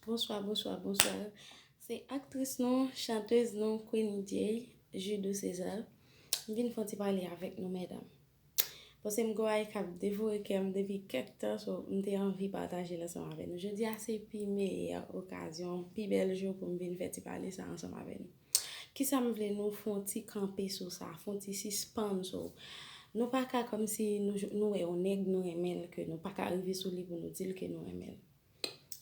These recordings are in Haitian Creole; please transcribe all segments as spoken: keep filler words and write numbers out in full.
Bonswa, bonswa, bonswa. Se aktris nou, chantèz nou, Queenie Jay, Judou César. M vin fè yon ti pale avèk nou, medam. Paske m gen yon bagay k ap devore kè m depi kèk tan, so m te anvi pataje l ansanm avè nou. Jodi a se pi meyè okazyon, pi bèl jou pou m vin fè ti pale sa ansanm avè nou. Kisa m vle nou fè yon ti kanpe sou sa, fè yon ti sispann sou. Nou pa ka kòmsi nou, nou wè yon nèg nou renmen l, ke nou pa ka rive sou li pou nou di l ke nou renmen l.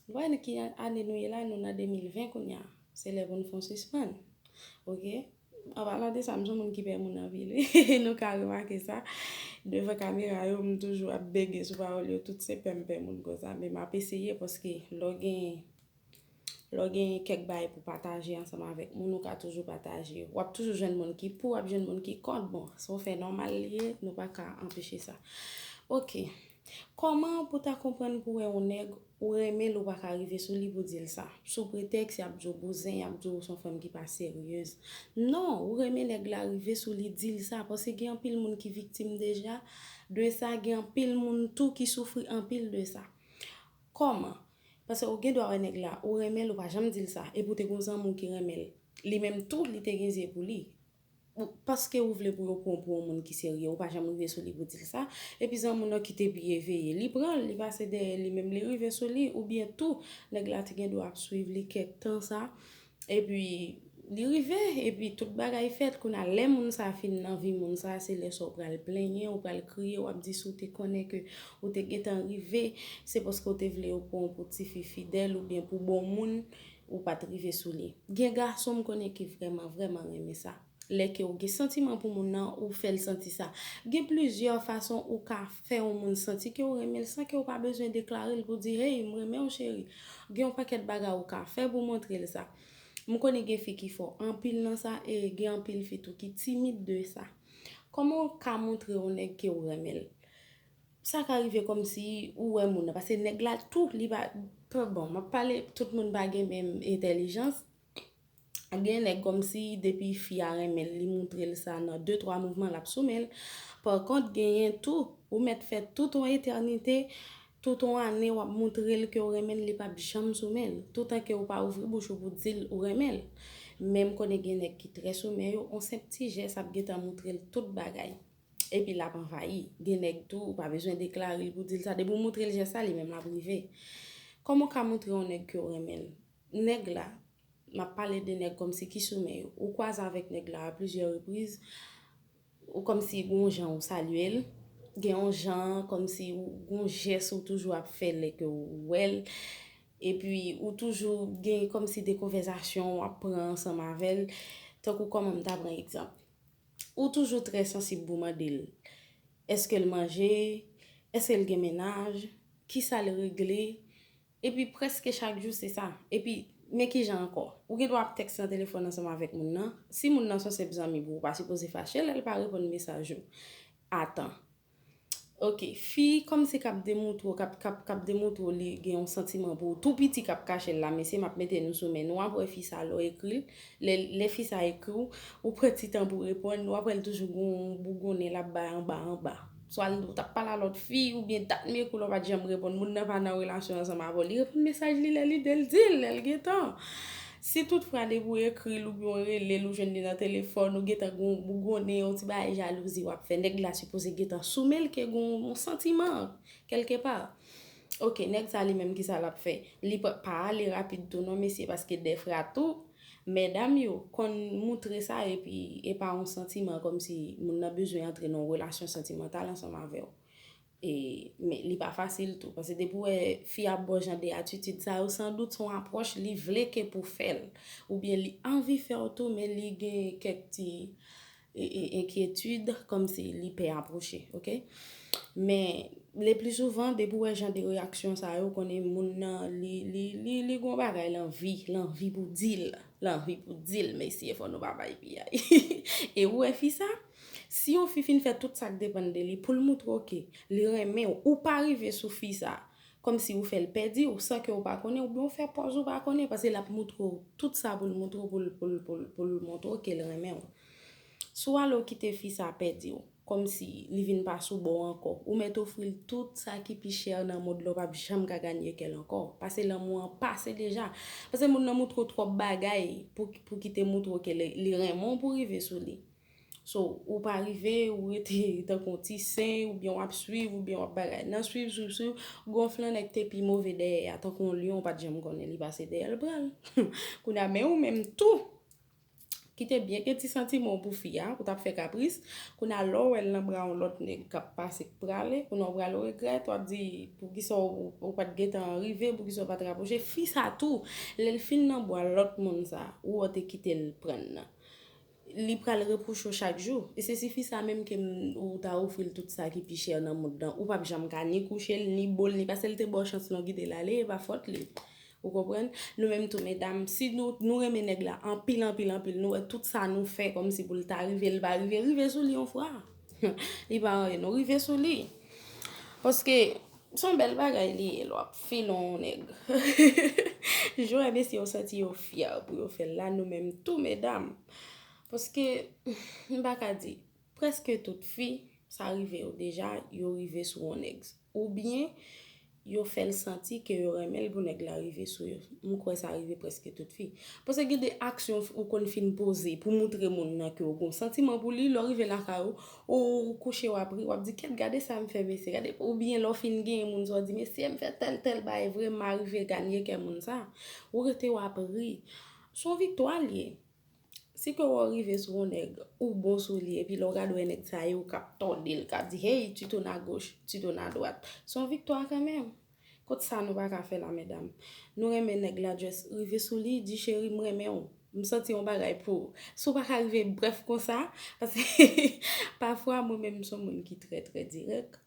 Ou wè ki ane nou ye la, nou nan de mil ven kounye a. Se lè pou nou fè yon sispann. Oke? An palan de sa, m se yon moun ki pè moun anpil, wi. Nou ka remake sa. Devan kamera yo, m toujou ap bege sou pawòl yo. Tout se pè m pè moun konsa. Men m ap eseye paske lè w gen, lè w gen kèk bagay pou pataje ansanm avèk moun, ou ka toujou pataje. W ap toujou jwenn moun ki pou, w ap jwenn moun ki kont. Bon, se yon fè nòmal li ye, nou pa ka anpeche sa. Oke. Kòman pou ta konprann pou wè yon nèg ou renmen l, ou pa ka rive sou li pou di l sa? Sou pretèks y ap di w bouzen, y ap di w se yon fanm ki pa seryez. Non, ou renmen nèg la, rive sou li, di l sa, paske gen anpil moun ki viktim deja de sa, gen anpil moun tou ki soufri anpil de sa. Kòman? Paske ou gen dwa wè nèg la, ou renmen l, ou pa janm di l sa, epi w te gen yon zanmi w ki renmen l. Li menm tou, li te gen zye pou li. Ou, paske ou vle pou yo pran w pou yon moun ki serye, ou pa janm rive sou li pou di l sa. Epi zanmi w nan ki te pi eveye, li pran l, li pase dèyè li menm, li rive sou li, oubyen tou, nèg la te gen dwa ap swiv li kèk tan sa. Epi, li rive, epi tout bagay fèt. Kounye a, lè moun sa fin nan vi moun sa, se lè sa w pral plenyen, ou pral kriye, w ap di si w te konnen ke ou te gentan rive, se paske w te vle yo pran w pou tifi fidèl oubyen pou bon moun, ou pa t rive sou li. Gen gason m konnen ki vrèman, vrèman renmen sa. Lè ke w gen santiman pou moun nan, ou fè l santi sa. Gen plizyè fason ou ka fè yon moun santi ke w renmen l san ke w pa bezwen deklare l pou di, hey, m renmen w, cheri. Gen yon pakèt bagay ou ka fè pou montre l sa. M konnen gen fi ki fò anpil nan sa, e gen anpil fi tou ki timid de sa. Kòman w ka montre yon nèg ke w renmen l? Sa ka rive kòmsi ou wè moun nan, paske nèg la tou, li pa, bon, m ap pale, tout moun pa gen menm entèlijans. Gen nèg kòmsi depi fi a renmen l, li montre l sa nan de, twa mouvman, l ap sou men l. Pa kont, genyen tou, ou mèt fè tout yon etènite, tout yon ane, w ap montre l ke w renmen l, li p ap janm sou men l. Toutan ke w pa ouvri bouch ou pou di l ou renmen l. Men m konnen gen nèg ki trè sou men yo, yon senp ti jès ap gentan montre l tout bagay. Epi l ap anvayi. Gen nèg tou, ou pa bezwen deklare l pou di l sa. Depi w montre l jès la, li menm l ap rive. Kòman w ka montre yon nèg ke w renmen l? Nèg la, m ap pale de nèg kòmsi ki sou men yo. Ou kwaze avèk nèg la a plizyè repriz, ou kòmsi gen yon jan ou salye l, gen yon jan kòmsi ou gen yon jès ou toujou ap fè lè ke ou wè l, epi ou toujou gen kòmsi de konvèsasyon w ap pran ansanm avè l, tankou kòman m ta pran egzanp. Ou toujou trè sansib pou mande l èske l manje, èske l gen mennaj, kisa l regle, epi prèske chak jou se sa. Epi, men kijan ankò? Ou gen dwa ap tèks nan telefòn ansanm avèk moun nan. Si moun nan se yon senp zanmi pou ou, ou pa sipoze fache lè l pa reponn mesaj ou a tan. Oke, fi kòmsi k ap demontre w, k ap, k ap, k ap demontre w li gen yon santiman pou ou. Tou piti k ap kache l la, mesye, m ap mete nou sou men nou. W ap wè fi sa, lè w ekri l, lè, lè fi sa ekri w, ou pran ti tan pou reponn, w ap wè l toujou gen yon bougonnen l ap bay anba, anba. Swa l, ou t ap pale a lòt fi, oubyen dat m ekri w la, w pa t janm reponn. Moun nan pa nan relasyon ansanm avè w. Li reponn mesaj li lè lide l di l, lè l gen tan. Si toutfwa depi w ekri l oubyen w rele l, ou jwenn li nan telefòn, ou gentan gen yon bougonnen, yon ti bagay jalouzi w ap fè. Nèg la sipoze gentan sou men l ke gen yon santiman kèlkepa. Oke, nèg sa li menm kisa l ap fè? Li pa, pa ale rapid tou non, mesye, paske dèfwa tou, medam yo konn montre sa epi e pa yon santiman kòmsi moun nan bezwen antre nan yon relasyon santimantal ansanm avè w. E, men li pa fasil tou, paske depi w wè fi ap ba w jan de atitid sa yo, sandout se yon apwòch li vle ke pou fè l, oubyen li anvi fè w tou, men li gen kèk ti e, e, enkyetid, kòmsi li pè apwoche, oke? Men, le pli souvan, depi w wè jan de reyaksyon sa yo, konnen moun nan, li, li, li, li gen yon bagay, l anvi, l anvi pou di l, l anvi pou di l, mesye, fò nou pa bay piyay. E ou wè fi sa, si yon fi fin fè tout sa k depann de li, pou l montre w ke li renmen w, ou pa rive sou fi sa, kòmsi ou fè l pèdi w san ke w pa konnen, oubyen w fè pòz ou pa konnen, paske l ap montre w tout sa pou l montre w, pou l, pou l, pou l, pou l montre w ke l renmen w. Si w ale w kite fi sa pèdi w, kòmsi li vin pa sou bò w ankò. Ou mèt ofri l tout sa ki pi chè nan mond lan, ou p ap janm ka ganye kè l ankò. Paske lanmou an pase deja. Paske moun nan moutre w twòp bagay pou, pou ki te moutre w ke li, li renmen w pou rive sou li. So, ou pa rive, ou rete tankou yon ti sen, oubyen w ap swiv, oubyen w ap bagay. Nan swiv, swiv, swiv, gonfle nèg te pi move dèyè a, tankou yon lyon, ou pa t janm konnen li pase dèyè l pran l. Kounye a, men ou menm tou, ki te byen gen ti santiman w pou fi a, ou t ap fè kapris. Kounye a, lè w wè l nan bra yon lòt nèg k ap pase, k prale, kounye a w prale w regrèt, w ap di, poukisa w, ou pa t gentan rive, poukisa w pa t rapwoche. Fi sa tou, lè l fin nan bra lòt moun sa, ou wè w te kite l pran l nan. Li pral repwoche w chak jou. E se si fi sa menm ke m, ou ta ofri l tout sa ki pi chè nan mond lan, ou p ap janm ka ni kouche l, ni bo l, ni paske l te ba w chans lan kite l ale, e pa fòt li. Ou konprann? Nou menm tou, medam, si nou, nou renmen nèg la anpil, anpil, anpil, nou wè tout sa nou fè kòmsi pou l ta rive, l pa rive, rive sou li yon fwa. Li pa anyen, non, rive sou li. Paske, se yon bèl bagay li ye, lè w ap file yon nèg. Jwè, mesye yo santi yo fyè pou yo fè l la, nou menm tou, medam. Paske, m pa ka di, prèske tout fi, sa rive yo deja, yo rive sou yon nèg. Oubyen, yo fè l santi ke yo renmen l pou nèg la rive sou yo. M kwè sa rive prèske tout fi. Paske gen de aksyon ou konn fin poze pou moutre moun nan ke w gen yon santiman pou li, lè w rive lakay ou, ou kouche w ap ri, w ap di, "Kèt, gade sa m fè mesye, gade." Oubyen lè w fin genyen moun sa, w di, "Mesye, m fè tèl, tèl bagay, vre, m arive ganye kè moun sa." Ou rete w ap ri. Se yon viktwa l ye. Si ke w rive sou yon nèg, ou bon sou li, epi lè w gade wè nèg sa yo k ap tòde l, k ap di, "Hey, tu tournes à gauche, tu tournes à droite." Se yon viktwa kanmenm. Kot sa nou pa ka fè la, medam? Nou renmen nèg la, just rive sou li, di, "Cheri, m renmen w. M santi yon bagay pou ou." Si w pa ka rive brèf konsa, paske pafwa mwen menm m se yon moun ki trè, trè dirèk.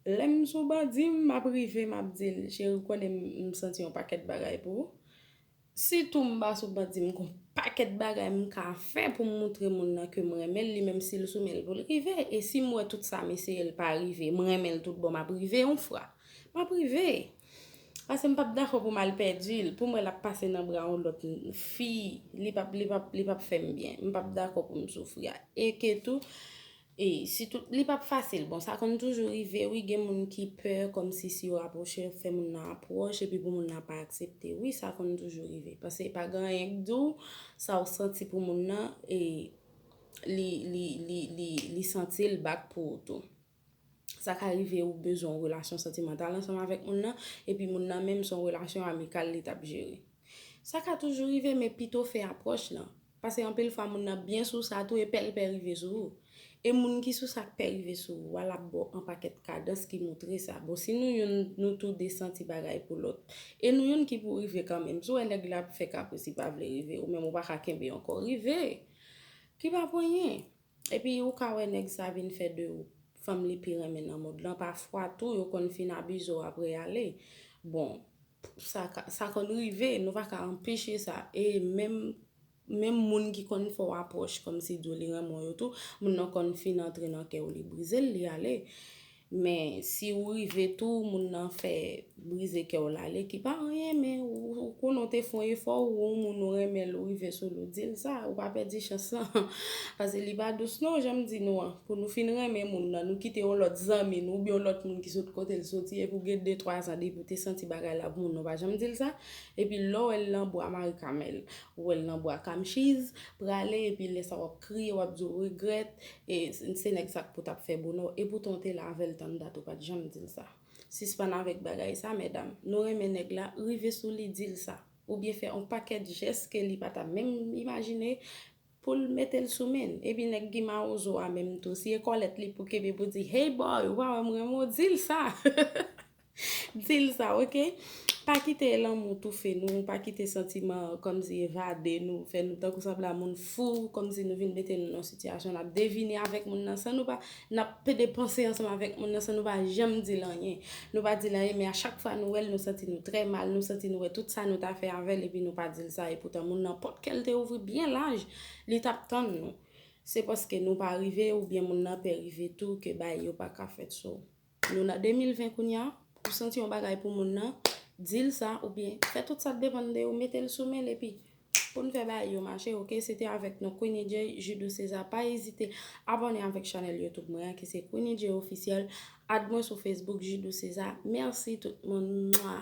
Lè m sou bandi m, m ap rive, m ap di l, "Cheri, ou konnen m, m santi yon pakèt bagay pou ou." Sitou m pa sou bandi m, gon pakèt bagay m ka fè pou m moutre moun nan ke m renmen l, li menm si l sou men l pou l rive. E si m wè tout sa m eseye l pa rive, m renmen l tout bon, m ap rive yon fwa. M ap rive. Paske m p ap dakò pou m al pèdi l, pou m wè l ap pase nan bra yon lòt fi, li p ap, li p ap, li p ap fè m byen. M p ap dakò pou m soufri a. E ke tou, E sitou, li p ap fasil. Bon, sa konn toujou rive, wi, gen moun ki pè, kòmsi si yo rapwoche, fè moun nan apwòch, epi pou moun nan pa aksepte. Wi, sa konn toujou rive. Paske pa gen anyen k di w, sa w santi pou moun nan, e li, li, li, li, li santi l back pou ou tou. Sa ka rive ou bezwen yon relasyon santimantal ansanm avèk moun nan, epi moun nan menm se yon relasyon amikal li t ap jere. Sa ka toujou rive, men pito fè apwòch lan. Paske anpil fwa moun nan byen sou sa tou, e pè l pè rive sou ou. E moun ki sou sa k pè rive sou ou a, l ap ba w yon pakèt kadans ki moutre sa. Bon, si nou youn, nou tou de santi bagay pou lòt, e nou youn ki pou rive kanmenm. Si w wè nèg la ap fè kapris, li pa vle rive, ou menm ou pa ka kenbe ankò, rive. Ki pa pou anyen. Epi ou ka wè nèg sa vin fè de ou fanm li pi renmen nan mond lan. Pafwa tou, yo konn fin abize w apre y ale. Bon, sa ka, sa konn rive, nou pa ka anpeche sa. E menm, menm moun ki konn fè w apwòch kòmsi di w li renmen w yo tou, moun nan konn fin antre nan kè w, li brize l, li ale. Men si ou rive tou, moun nan fè brize kè w l ale, ki pa anyen, men ou, ou konnen w te fè yon efò, ou wè yon moun ou renmen l, ou rive sou li, w di l sa, ou pa pèdi chans lan. Paske li pa dous non, jan m di nou an. Pou nou fin renmen moun nan, nou kite yon lòt zanmi nou, oubyen yon lòt moun ki sot kote l soti, epi w gen de twa zan depi w te santi bagay la pou moun nan, w pa janm di l sa. Epi lè w wè l nan bwa mari kamèl, ou wè l nan bwa kamchiz, prale, epi lè sa w ap kriye, w ap di w regrèt, e se nèg sa k pou t ap fè bonè w, epoutan w te la avè l tann dat, ou pa t janm di l sa. Sispann avèk bagay sa, medam. Nou renmen nèg la, rive sou li, di l sa. Oubyen fè yon pakèt jès ke li pa ta menm imajine pou l mete l sou men l. Epi nèg ki mawozo a menm tou, si e kòlèt li pou kenbe pou di, "Hey boy, ou pa wè m renmen w?" Di l sa. Di l sa, oke? Pa kite lanmou toufe nou, pa kite santiman kòmsi evade nou, fè nou tankou sanble a moun fou, kòmsi nou vin mete nou nan sitiyasyon n ap devine avèk moun nan san nou pa N ap pede panse ansanm avèk moun nan san nou pa janm di l anyen. Nou pa di l anyen, men a chak fwa nou wè l, nou santi nou trè mal, nou santi nou wè tout sa nou ta fè avè l, epi nou pa di l sa, epoutan moun nan pòt kè l te ouvri byen laj, li t ap tann nou. Se paske nou pa rive, oubyen moun nan pè rive tou, ke bagay yo pa ka fèt. So, nou nan de mil ven kounye a, ou santi yon bagay pou moun nan, di l sa, oubyen fè tout sa k depann de ou, mete l sou men l, epi Pou n fè bagay yo mache, oke? Se te avèk nou Queenie J, Judou César. Pa ezite abòne avèk chanèl YouTube mwen an, ki se Queenie J Officiel. Add mwen sou Facebook, Judou César. Mèsi tout moun. Mwa.